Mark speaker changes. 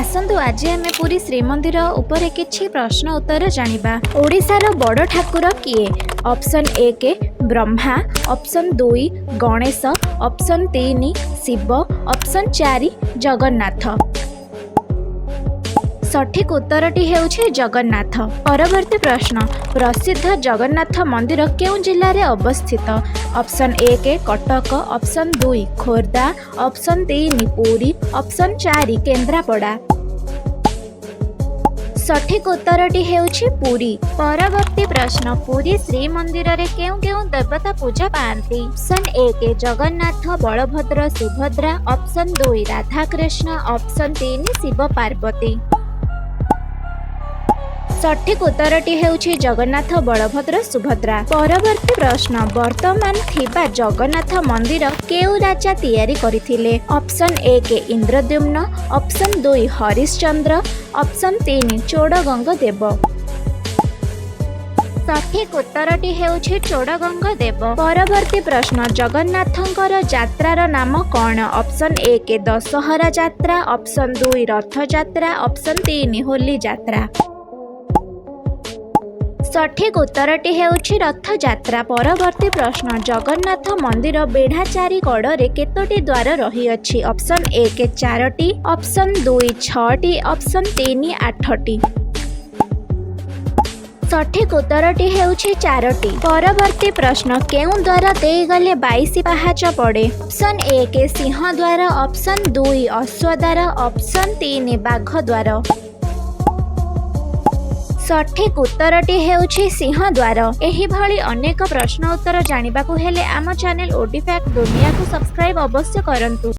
Speaker 1: ଆସନ୍ତୁ, ଆଜି ଆମେ ପୁରୀ ଶ୍ରୀମନ୍ଦିର ଉପରେ କିଛି ପ୍ରଶ୍ନ ଉତ୍ତର ଜାଣିବା। ଓଡ଼ିଶାର ବଡ଼ ଠାକୁର କିଏ? Option 1 Brahma, option 2 Ganesh, option 3 Shiva, option 4 Jagannath. ସଠିକ୍ ଉତ୍ତରଟି ହେଉଛି ଜଗନ୍ନାଥ। ପରବର୍ତ୍ତୀ ପ୍ରଶ୍ନ, ପ୍ରସିଦ୍ଧ ଜଗନ୍ନାଥ ମନ୍ଦିର କେଉଁ ଜିଲ୍ଲାରେ ଅବସ୍ଥିତ? Option 1 Cuttack, option 2 Khordha, option 3 Puri, option 4 Kendrapara. ସଠିକ୍ ଉତ୍ତରଟି ହେଉଛି ପୁରୀ। ପରବର୍ତ୍ତୀ ପ୍ରଶ୍ନ, ପୁରୀ ଶ୍ରୀମନ୍ଦିରରେ କେଉଁ କେଉଁ ଦେବତା ପୂଜା ପାଆନ୍ତି? Option 1 Jagannath, Balabhadra, Subhadra, option 2 Radhakrishna, option 3 Shiva Parvati. ସଠିକ୍ ଉତ୍ତରଟି ହେଉଛି ଜଗନ୍ନାଥ, ବଳଭଦ୍ର, ସୁଭଦ୍ରା। ପରବର୍ତ୍ତୀ ପ୍ରଶ୍ନ, ବର୍ତ୍ତମାନ ଥିବା ଜଗନ୍ନାଥ ମନ୍ଦିର କେଉଁ ରାଜା ତିଆରି କରିଥିଲେ? Option 1 Indradyumna, option 2 Harishchandra, option 3 Chodaganga Deva. ସଠିକ୍ ଉତ୍ତରଟି ହେଉଛି ଚୋଡ଼ଗଙ୍ଗ ଦେବ। ପରବର୍ତ୍ତୀ ପ୍ରଶ୍ନ, ଜଗନ୍ନାଥଙ୍କର ଯାତ୍ରାର ନାମ କ'ଣ? ଅପସନ୍ 1 ଦଶହରା ଯାତ୍ରା, ଅପସନ୍ 2 ରଥଯାତ୍ରା, ଅପସନ୍ 3 ହୋଲି ଯାତ୍ରା। ସଠିକ୍ ଉତ୍ତରଟି ହେଉଛି ରଥଯାତ୍ରା। ପରବର୍ତ୍ତୀ ପ୍ରଶ୍ନ, ଜଗନ୍ନାଥ ମନ୍ଦିର ବେଢ଼ା ଚାରି କଡ଼ରେ କେତୋଟି ଦ୍ୱାର ରହିଅଛି? ଅପସନ୍ 1 ଚାରୋଟି, ଅପସନ୍ 2 ଛଅଟି, ଅପସନ୍ 3 ଆଠଟି। ସଠିକ୍ ଉତ୍ତରଟି ହେଉଛି ଚାରୋଟି। ପରବର୍ତ୍ତୀ ପ୍ରଶ୍ନ, କେଉଁ ଦ୍ୱାର ଦେଇଗଲେ 22 ପାହାଚ ପଡ଼େ? ଅପସନ୍ 1 ସିଂହ ଦ୍ୱାର, ଅପସନ୍ 2 ଅଶ୍ୱଦ୍ୱାର, ଅପସନ୍ 3 ବାଘ ଦ୍ୱାର। ସଠିକ୍ ଉତ୍ତରଟି ହେଉଛି ସିଂହଦ୍ୱାର। ଏହିଭଳି ଅନେକ ପ୍ରଶ୍ନ ଉତ୍ତର ଜାଣିବାକୁ ହେଲେ ଆମ ଚ୍ୟାନେଲ ଓଡି ଫ୍ୟାକ୍ଟ ଦୁନିଆକୁ ସବସ୍କ୍ରାଇବ୍ ଅବଶ୍ୟ କରନ୍ତୁ।